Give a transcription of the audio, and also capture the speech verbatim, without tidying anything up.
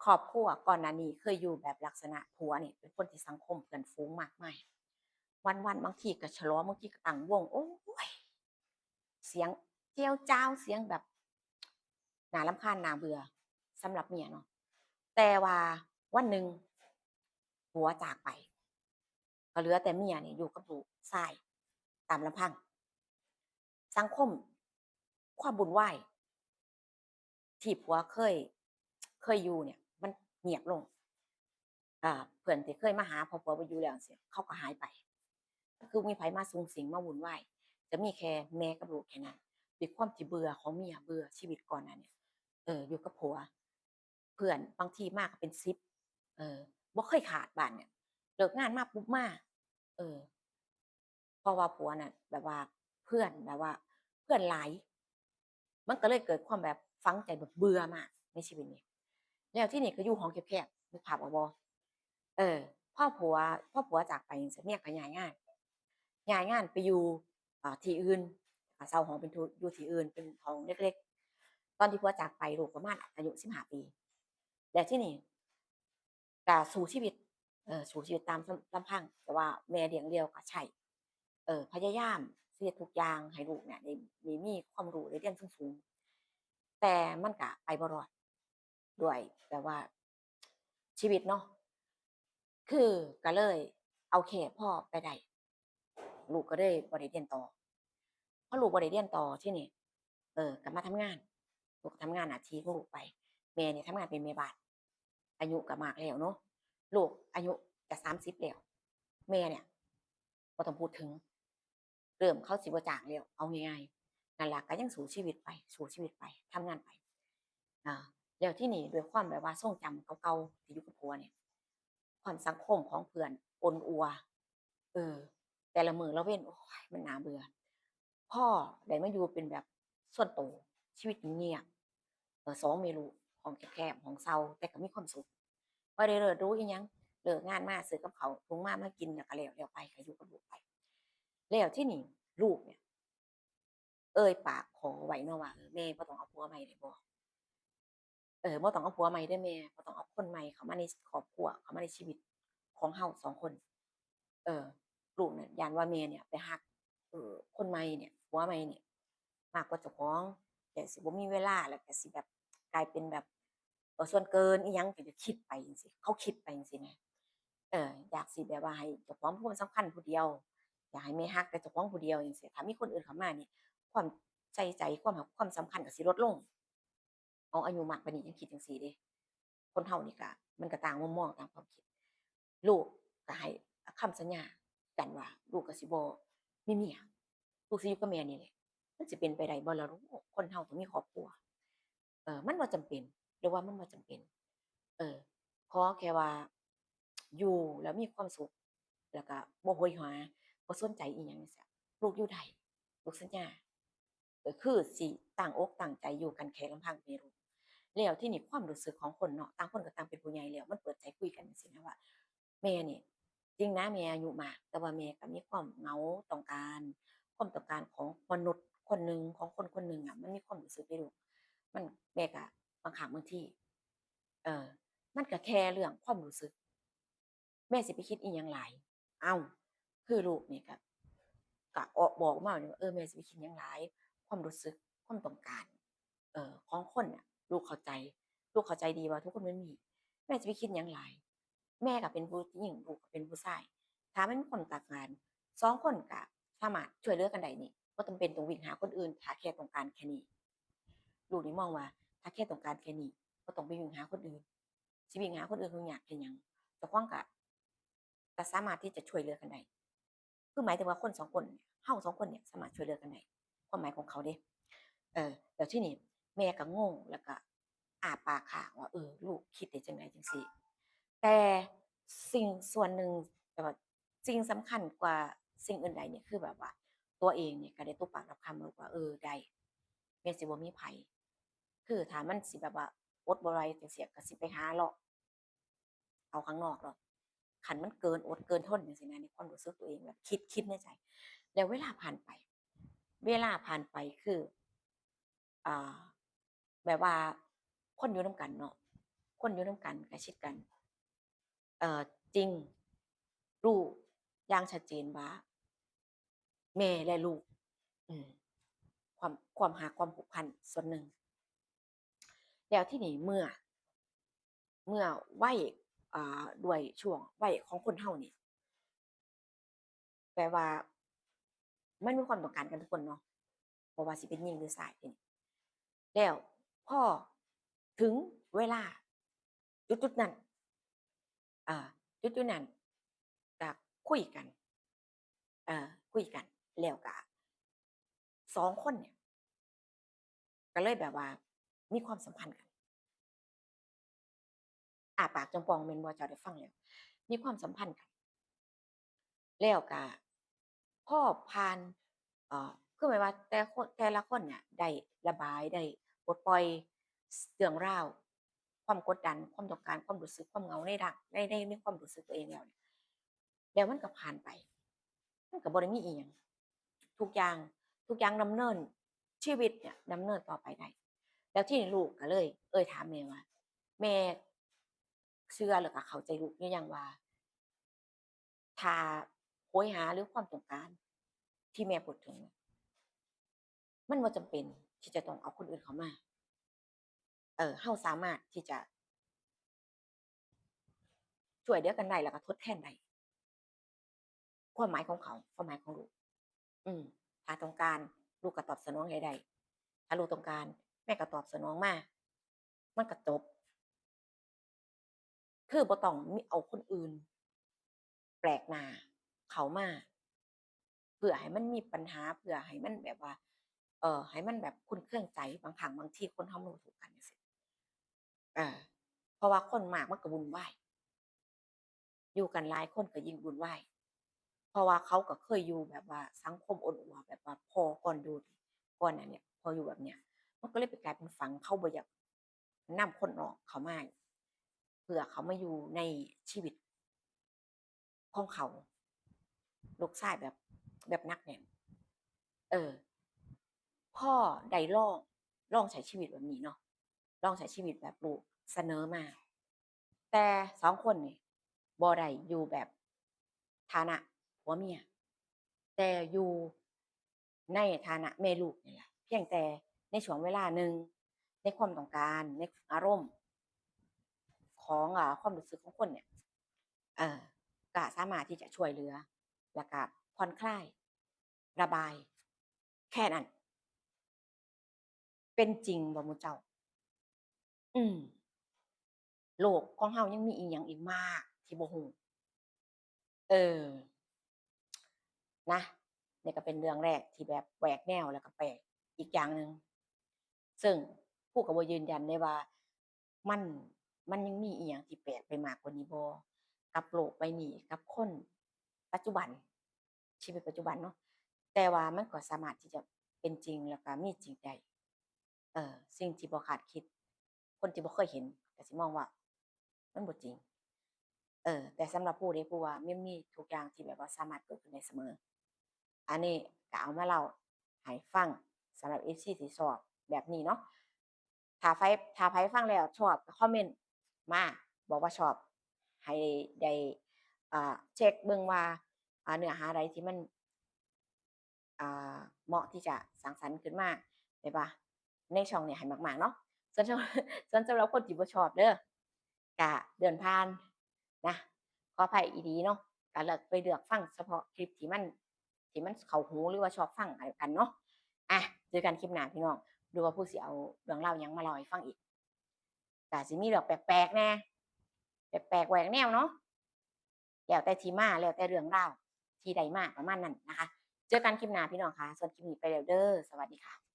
ครอบครัวก่อนหน้านี้เคยอยู่แบบลักษณะผัวนี่เป็นคนที่สังคมเพื่อนฝูงมากมาย วันๆ บางทีก็ฉลอง บางทีก็ตั้งวง โอ้ย เสียงเจี๊ยวจ๊าว เสียงแบบน่ารำคาญน่าเบื่อสำหรับเมียเนาะ แต่ว่าวันหนึ่งผัวจากไป ก็เหลือแต่เมียนี่อยู่กับลูกชายตามลำพัง สังคม ความวุ่นวายที่ผัวเคย เคยอยู่เนี่ย มันเงียบลง อ่า เพื่อนที่เคยมาหาพอผัวบ่อยู่แล้วจั่งซี้ เขาก็หายไป ก็คือมีไผมาสุงสิงมาวุ่นวาย จะมีแค่แม่กับลูกแค่นั้น ด้วยความที่เบื่อของเมีย เบื่อชีวิตก่อนหน้าเนี่ย เออ อยู่กับผัว เพื่อนบางทีมาก็เป็นสิบ เออ บ่เคยขาดบ้านเนี่ย เลิกงานมาปุ๊บมา เออ เพราะว่าผัวน่ะแบบว่าเพื่อนแบบว่าเพื่อนหลาย มันก็เลยเกิดความแบบฝังใจแบบเบื่อมากในชีวิตนี้ แล้วที่นี่ก็อยู่ห้องแคบๆ นึกภาพออกบ่ เออ พอผัว พอผัวจากไปจั่งซี้ เมียก็ย้ายงาน ย้ายงานไปอยู่ อ่า ที่อื่น ก็เช่าห้องเป็นทุ อยู่ที่อื่น เป็นห้องเล็กๆ ตอนที่ผัวจากไปลูกประมาณอายุสิบห้าปี แล้วที่นี่ก็สู้ชีวิต เออ สู้ชีวิตตามลำพัง แต่ว่าแม่เลี้ยงเดี่ยวก็ใช้ เออ พยายามเฮ็ดทุกอย่างให้ลูกเนี่ยได้ ได้มีความรู้ ได้เรียนสูงๆ แต่มันก็ไปบ่รอด ด้วยแบบว่าชีวิตเนาะ คือก็เลยเอาแค่พอไปได้ ลูกก็เลยบ่ได้เรียนต่อ พอลูกบ่ได้เรียนต่อที่นี่ เออ ก็มาทำงาน ลูกก็ทำงานหน้าที่ของลูกไป แม่นี่ทำงานเป็นแม่บ้าน อายุก็มากแล้วเนาะ ลูกอายุจะสามสิบแล้ว แม่เนี่ยบ่ต้องพูดถึง เริ่มเขาสิบ่จ้างแล้ว เอาง่ายๆ นั่นล่ะ ก็ยังสู้ชีวิตไป สู้ชีวิตไป ทำงานไป อ่า แล้วที่นี่ด้วยความแบบว่าทรงจำเก่าๆ ที่อยู่กับผัวเนี่ย ความสังคมของเพื่อนอ่อนอัว เออ แต่ละมื้อละเว็น โอ้ย มันน่าเบื่อ พอได้มาอยู่เป็นแบบส่วนตัว ชีวิตเงียบ เออ สองแม่ลูก ห้องแคบๆ ห้องเช่า แต่ก็มีความสุข บ่ได้เลิศหรูอิหยัง เลิกงานมาซื้อกับข้าวถุงมา มากินแล้วก็แล้ว แล้วไป ก็อยู่กับลูกไป แล้วที่นี่ลูกเนี่ย เอ่ยปากขอไว้เนาะว่า เออ แม่บ่ต้องเอาผัวใหม่ได้บ่ เออ บ่ต้องเอาผัวใหม่เด้อแม่ บ่ต้องเอาคนใหม่เข้ามาในครอบครัว เข้ามาในชีวิตของเฮาสองคน เออ ลูกน่ะย้านว่าแม่เนี่ยไปฮัก เออ คนใหม่เนี่ย ผัวใหม่เนี่ย มากกว่าเจ้าของ แต่สิบ่มีเวลา แล้วก็สิแบบกลายเป็นแบบ เออ ส่วนเกินอิหยัง ก็จะคิดไปจั่งซี้ เขาคิดไปจั่งซี้นะ เออ อยากสิแบบว่าให้เจ้าของมีความสำคัญผู้เดียว อยากให้แม่ฮักแต่เจ้าของผู้เดียวจั่งซี้ ถ้ามีคนอื่นเข้ามานี่ ความใส่ใจ ความฮัก ความสำคัญก็สิลดลง เอาอายุมากปานนี้ยังคิดจั่งซี้เด้ คนเฮานี่ก็ มันก็ต่างมุมมอง ต่างความคิด ลูกก็ให้คำสัญญากันว่า ลูกก็สิบ่มีเมีย ลูกสิอยู่กับแม่นี่แหละ มันสิเป็นไปได้บ่ล่ะลูก คนเฮาต้องมีครอบครัว เออ มันบ่จำเป็น หรือว่ามันบ่จำเป็น เออ ขอแค่ว่าอยู่แล้วมีความสุข แล้วก็บ่โหยหา บ่สนใจอิหยังจั่งซี้ ลูกอยู่ได้ ลูกสัญญา ก็คือสิตั้งอกตั้งใจอยู่กันแค่ลำพังแม่ลูก แล้วที่นี่ความรู้สึกของคนเนาะ ต่างคนก็ต่างเป็นผู้ใหญ่แล้ว มันเปิดใจคุยกันจั่งซี้นะว่า แม่นี่ จริงนะแม่อายุมาก แต่ว่าแม่ก็มีความเหงา ต้องการ ความต้องการของมนุษย์คนหนึ่ง ของคนคนหนึ่งอะ มันมีความรู้สึกเด้ลูก มัน แม่ก็บางครั้งบางที เออ มันก็แค่เรื่องความรู้สึก แม่สิไปคิดอิหยังหลาย เอ้า คือลูกนี่ก็ ก็ออก บอกมาว่า เออ แม่สิไปคิดหยังหลาย ความรู้สึก ความต้องการ เอ่อ ของคนน่ะ ลูกเข้าใจ ลูกเข้าใจดีว่าทุกคนมันมี แม่สิไปคิดหยังหลาย แม่ก็เป็นผู้หญิง ลูกก็เป็นผู้ชาย ถ้ามันมีความต้องการ สองคนก็สามารถช่วยเหลือกันได้นี่ บ่จำเป็นต้องวิ่งหาคนอื่น ถ้าแค่ต้องการแค่นี้ ลูกนี่มองว่า ถ้าแค่ต้องการแค่นี้ บ่ต้องไปวิ่งหาคนอื่น สิวิ่งหาคนอื่นคงยากเฮ็ดหยัง เจ้าของก็ ก็สามารถที่จะช่วยเหลือกันได้ คือหมายถึงว่าคนสองคนเนี่ย เฮาสองคนเนี่ยสามารถช่วยเหลือกันได้ ความหมายของเขาเด้ เออ แล้วที่นี่แม่ก็งง แล้วก็อ้าปากค้างว่า เออ ลูกคิดได้จั่งใดจั่งซี้ แต่สิ่งส่วนหนึ่ง แต่ว่าสิ่งสำคัญกว่าสิ่งอื่นใดเนี่ย คือแบบว่าตัวเองเนี่ยก็ได้ตบปากรับคำว่า เออ ได้ แม่สิบ่มีไผ คือถ้ามันสิแบบว่าอดบ่ไหวจั่งซี้ ก็สิไปหาเลาะ เอาข้างนอกโลด คันมันเกินอดเกินทนจั่งซี้นะ ในความรู้สึกตัวเอง แบบคิด คิดในใจ แล้วเวลาผ่านไป เวลาผ่านไปคือ อ่า แบบว่าคนอยู่นำกันเนาะ คนอยู่นำกัน ใกล้ชิดกัน เอ่อ จึงรู้อย่างชัดเจนว่า แม่และลูก อืม ความ ความฮัก ความผูกพันส่วนหนึ่ง แล้วทีนี้เมื่อ เมื่อวัย อ่า ด้วยช่วงวัยของคนเฮานี่ แปลว่า มันมีความต้องการกันทุกคนเนาะ บ่ว่าสิเป็นหญิงหรือชายนี่ แล้วพอถึงเวลาจุดๆนั้น อ่า จุดๆนั้น ก็คุยกัน เอ่อ คุยกัน แล้วก็สองคนเนี่ย ก็เลยแบบว่ามีความสัมพันธ์กัน อ้าปากจ่องป่องแม่นบ่ เจ้าได้ฟังแล้ว มีความสัมพันธ์กัน แล้วก็พอผ่าน เอ่อ คือหมายว่าแต่คน แต่ละคนเนี่ยได้ระบาย ได้ปลดปล่อยเรื่องราว ความกดดัน ความต้องการ ความรู้สึก ความเหงาในร่าง ใน ใน ในความรู้สึกตัวเองแล้วเนี่ย แล้วมันก็ผ่านไป มันก็บ่ได้มีอิหยัง ทุกอย่าง ทุกอย่างดำเนิน ชีวิตเนี่ยดำเนินต่อไปได้ แล้วทีนี้ลูกก็เลย เอ่ยถามแม่ว่า แม่เชื่อแล้วก็เข้าใจลูกหรือยังว่า ถ้าโหยหาหรือความต้องการที่แม่พูดถึงเนี่ย มันบ่จำเป็นที่จะต้องเอาคนอื่นเข้ามา เออ เฮาสามารถที่จะช่วยเหลือกันได้ แล้วก็ทดแทนได้ ความหมายของเขา ความหมายของลูก อืม ถ้าต้องการ ลูกก็ตอบสนองให้ได้ ถ้าลูกต้องการ แม่ก็ตอบสนองมา มันก็จบ คือบ่ต้องมี เอาคนอื่น แปลกหน้าเข้ามา เพื่อให้มันมีปัญหา เพื่อให้มันแบบว่า เอ่อ ให้มันแบบขุ่นเคืองใจ บางครั้งบางทีคนเฮามันบ่ถูกกันจั่งซี้ เออ เพราะว่าคนมากมันก็วุ่นวาย อยู่กันหลายคนก็ยิ่งวุ่นวาย เพราะว่าเขาก็เคยอยู่แบบว่าสังคมอบอุ่น แบบว่าพ่อก่อนอยู่ ก่อนหน้าเนี่ย พ่ออยู่แบบเนี้ย มันก็เลยไปกลายเป็นฝัง เขาบ่อยากนำคนนอกเข้ามา เพื่อเขามาอยู่ในชีวิตของเขา ลูกชายแบบ แบบหนักแน่น เออ พอได้ลอง ลองใช้ชีวิตแบบนี้เนาะ ลองใช้ชีวิตแบบลูกเสนอมา แต่สองคนนี่บ่ได้อยู่แบบฐานะผัวเมีย แต่อยู่ในฐานะแม่ลูกนี่แหละ เพียงแต่ในช่วงเวลาหนึ่ง ในความต้องการ ในอารมณ์ของ อ่า ความรู้สึกของคนเนี่ย เอ่อ ก็สามารถที่จะช่วยเหลือ แล้วก็ผ่อนคลาย ระบาย แค่นั้น เป็นจริงบ่หมู่เจ้า อืม โลกของเฮายังมีอีหยังอีกมากที่บ่ฮู้ เออ นะ นี่ก็เป็นเรื่องแรกที่แบบแหวกแนวแล้วก็แปลกอีกอย่างหนึ่ง ซึ่งครูก็บ่ยืนยันได้ว่ามัน มันยังมีอีหยังที่แปลกไปมากกว่านี้บ่ กับโลกใบนี้ กับคนปัจจุบัน ชีวิตปัจจุบันเนาะ แต่ว่ามันก็สามารถที่จะเป็นจริงแล้วก็มีจริงได้ เอ่อ สิ่งที่บ่คาดคิด คนที่บ่เคยเห็นก็สิมองว่ามันบ่จริง เออ แต่สำหรับครูเด้ ครูว่ามันมีทุกอย่างที่แบบว่าสามารถเกิดขึ้นได้เสมอ อันนี้ก็เอามาเล่าให้ฟังสำหรับ เอฟซี ที่ชอบแบบนี้เนาะ ถ้าไผ ถ้าไผฟังแล้วชอบก็คอมเมนต์มาบอกว่าชอบ ให้ได้ อ่า เช็คเบิ่งว่า อ่า เนื้อหาใดที่มัน อ่า เหมาะที่จะสร้างสรรค์ขึ้นมา แม่นบ่ ในช่องนี้ให้มากๆเนาะ ส่วน ส่วนสำหรับคนที่บ่ชอบเด้อ ก็เลื่อนผ่านนะ ขออภัยอีหลีเนาะ ก็เลือก ไปเลือกฟังเฉพาะคลิปที่มัน ที่มันเข้าหูหรือว่าชอบฟังก็แล้วกันเนาะ อ่ะ เจอกันคลิปหน้าพี่น้อง ดูว่าครูสิเอาเรื่องราวหยังมาเล่าให้ฟังอีก ก็สิมีเรื่องแปลกๆแหน่ แปลกๆแหวกแนวเนาะ แล้วแต่ที่มา แล้วแต่เรื่องราวที่ได้มาประมาณนั้นนะคะ เจอกันคลิปหน้าพี่น้องค่ะ ส่วนคลิปนี้ไปแล้วเด้อ สวัสดีค่ะ